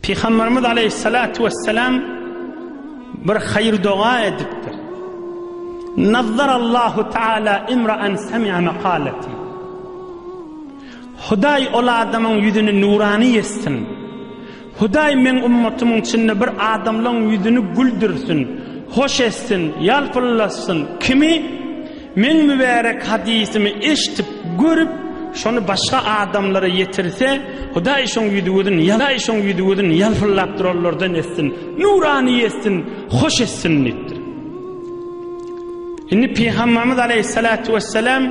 Pygamberimiz aleýhissalatu wessalam bir haýyr doga edipdir. Nazzarallahu taala imra'an semi'a makalati. Hudaý ol adamyň ýüzüni nurany etsin. Hudaý meň ummatymyň içinde bir adamlaň ýüzüni güldürsin, hoş etsin, ýalpyldasyn. Kimi? Meň mübärek hadysymy eşdip, görüp, şony başga adamlara ýetirse, Hudaý şoň ýüzi-gözüni, Hudaý şoň ýüzi-gözüni ýalpyldap duranlardan etsin, nurany etsin, hoş etsin diýipdir. Indi Pygamberimiz aleýhissalatu wessalam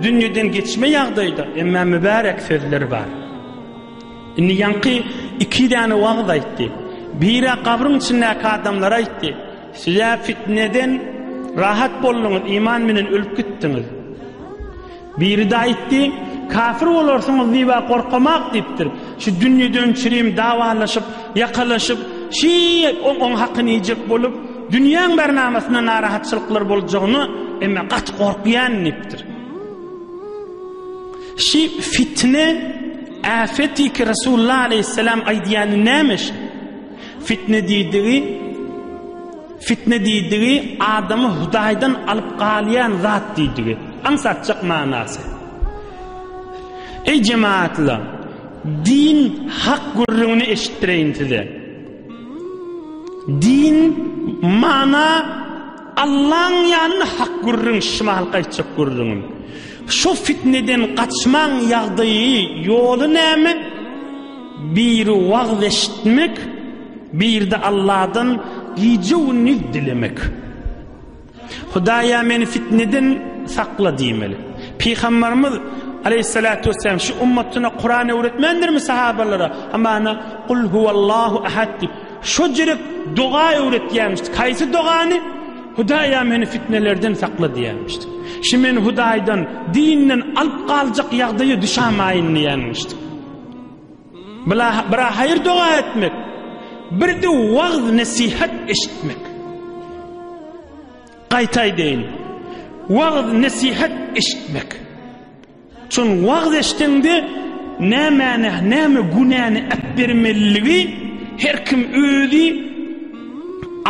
dünýeden geçme ýagdaýda, emma mübärek sözleri bar. Indi ýaňky iki däne wagyz aýtdy. Biri gabryň içindäki adamlara aýtdy. Siz-ä fitneden rahat bolduňyz, iman bilen ölüp gitdiňiz. Biri-de aýtdy, Kafir bolarsyňyz diýib-ä gorkamak diýipdir. Şu dünýeden çirim dawalaşyp, ýakalaşyp, şi oň hakyny iýjek bolup, dünýäň barnamasynda narahatçylyklar boljagyna emme gaty gorkýan diýipdir. Şi fitne äfeti ki Resulullah aleýhissalam aýdýany näme şi? Fitne diýdigi, fitne diýdigi adamy Hudaýdan alyp galýan zat diýdigi. Aňsatjak manasy. Eý jemaatlar, din hak gürrüňini eşitdireýin size. Din mana Allaň ýanynda hak gürrüň şumal gaýtjak gürrüňim. Şu fitneden gaçmaň ýagdaýy ýoly näme? Biri wagyz eşitmek, birde Alladan gije-gündiz dilemek. Hudaýa meni fitneden sakla diýmeli. Pygamberimiz aleýhissalatu wesselam şu ummatyna Kuran öwretmändirmi sahabalara? Hamana Kul huwallahu ahad diýip, şo jerek doga öwretýärmişdi. Haýsy dogany? Hudaýa meni fitnelerden sakla diýýärmişdi. Şu meni Hudaýdan, dinden alyp galjak ýagdaýa düşämaýyn diýýärmişdi. Bira haýyr doga etmek, bir-de wagyz-nesihat eşitmek. Gaýta aýdaýyn, wagyz-nesihat eşitmek. Çün wagyz eşdeňde nämäni, näme günäni äpbermeliligi her kim özi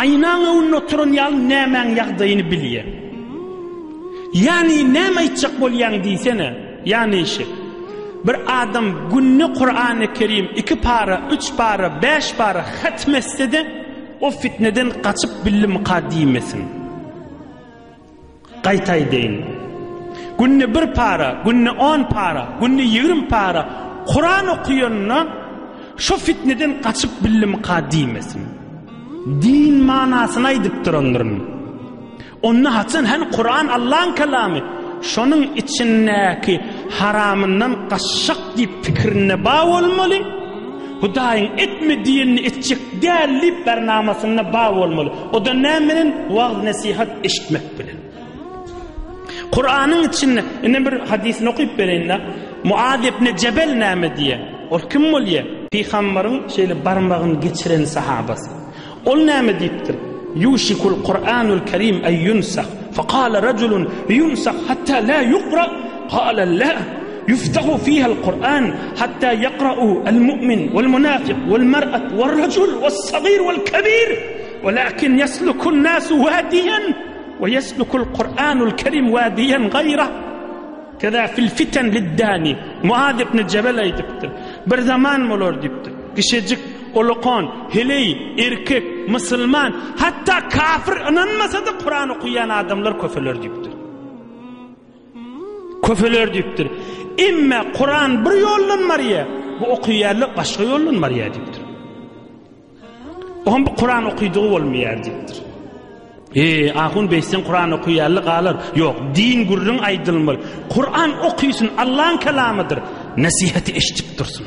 aýnaň öňünde oturan ýaly nämäň ýagdaýyny bilýär. Ýagny näme aýtjak bolýaň diýsene, ýagny şi, bir adam günde Kurany Kerim iki para, üç para, bäş para hatm etse-de, o fitneden gaçyp bildimika diýmesin. Gaýta aýdaýyn. Günde bir para, günde on para, günde 20 para Kuran okuyanda şu fitneden gaçyp bildimika diýmesin. Din manasyny aýdyp durandyryn. Onda haçan hem Kuran Allaň kelamy, şonuň içindäki haramyndan gaçjak diýip pikirinde ba bolmaly, Hudaýyň etme diýenini etjek däl diýip bernamasynda ba bolmaly. O-da näme bilen? Wagyz-nesihat eşitmek bilen. Kuranyň içinde, indi bir hadysyny okyp bereýin-de. Muaz ibn Jebel näme diýýär? Ol kim bolýar? Pygambaryň şeýle barmagyny geçiren sahabasy. Ol näme diýipdir? Ýuşikul Kur'anul Kerim en ýunsah. Fekale rejulun ýunsah hatta la ýukra? Kale la. Ýuftahu fihal Kur'an hatta ýakra'u el mu'min wal munafik wal mer'at wal rejul was sagir wal kebir. Walakin ýeslukun nasu wadiyan we ýeslukul Kur'anul Kerim wadiyan gaýrah. Keza fil fiten liddani. Muaz ibn Jebel aýdypdyr. Bir zaman bolar diýipdir. Kişejik, ulakan, heleý, erkek, musulman, hatda kafir ynanmasa-da Kuran okaýan adamlar köpeler diýipdir. Köpeler diýipdir. Emme Kuran bir ýoldan barýar, bu okaýanlar başga ýoldan barýar diýipdir. Oňam bu Kuran okydygy bolmaýar diýipdir. Eý, ahun beýtseň Kuran okaýarly galar. Ýok, din gürrüň aýdylmaly. Kuran okysyn, Allaň kelamydyr. Nesihaty eşidip dursun.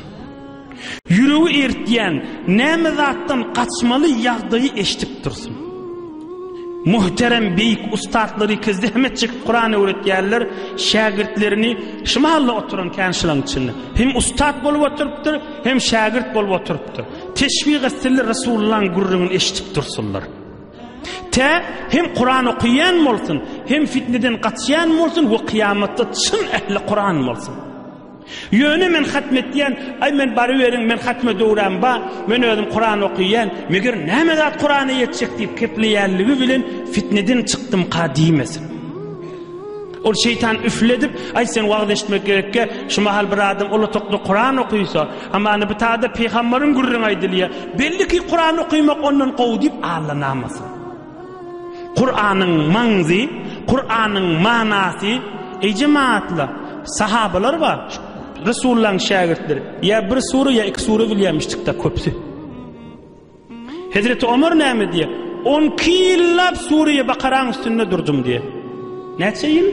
Ýüregi eritýän, näme zatdan gaçmaly ýagdaýy eşidip dursun. Muhterem beýik ustatlary ki zähmet çekip Kuran öwretýärler, şägirtlerini şu mahalla oturan kän şulaň içinde. Hem ustat bolup oturypdyr, hem şägirt bolup oturypdyr. Teşwik etsinler Resulullahyň gürrüňini eşidip dursunlar. Tä hem Kuran okaýan bolsun, hem fitneden gaçýan bolsun we kyýamatda çyn ähli Kuran bolsun. Ýöne men hatm etýän, aý men baryberiň, men hatma döwrem ba, men özüm Kuran okyýan, meger näme zat Kurana ýetjek diýip kepleýänligi bilen fitneden çykdymka diýmesin. Ol şeýtan üfledip, aý sen wagyz eşitmek gerekge, şu mahal bir adam ol otagda Kuran okysa, hamana bu tada pygambaryň gürrüňi aýdylýar, belli ki Kuran okymak ondan gowy diýip allanamasyn. Kuranyň maňzy, Kuranyň manasy, eý jemagatlar, sahabalar bar, Resulullahyň şägirtleri, ýa bir sure ýa iki sure bilýärmişdik-de köpüsi. Hezreti Omar näme diýýär? 12 ýyllap Sure-i Bakaraň üstünde durdum diýýär. Näçe ýyl?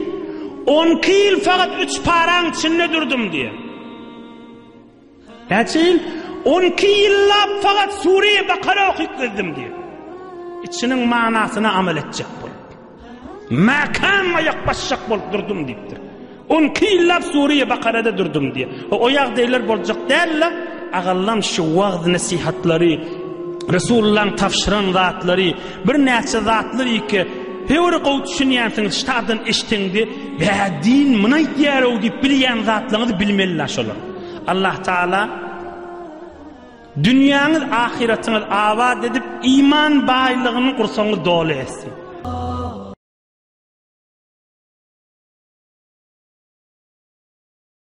12 ýyl fakat üç paraň içinde durdum diýýär. Näçe ýyl? 12 ýyllap fakat Sure-i Bakara okyp gezdim diýýär. Içiniň manasyna amal etjek bolup. Mäkäm aýak basjak bolup durdum diýipdir. 12 ýyllap Sure-i Bakarada durdum diýýär. O ýagdaýlar boljak däl-de, agallam şu wagyz-nesihatlary, Resulullahyň tabşyran zatlary, birnäçe zatlar ýeke höwri gowy düşünýänsiňiz, ştadan eşiteňde, bä din muny aýdýar-ow diýip bilýän zatlaryňyzy bilmeli-la şolar. Allah Taala dünýäňiz, ahyratyňyz abat edip, iman baýlygyny gursagyňyz doly etsin.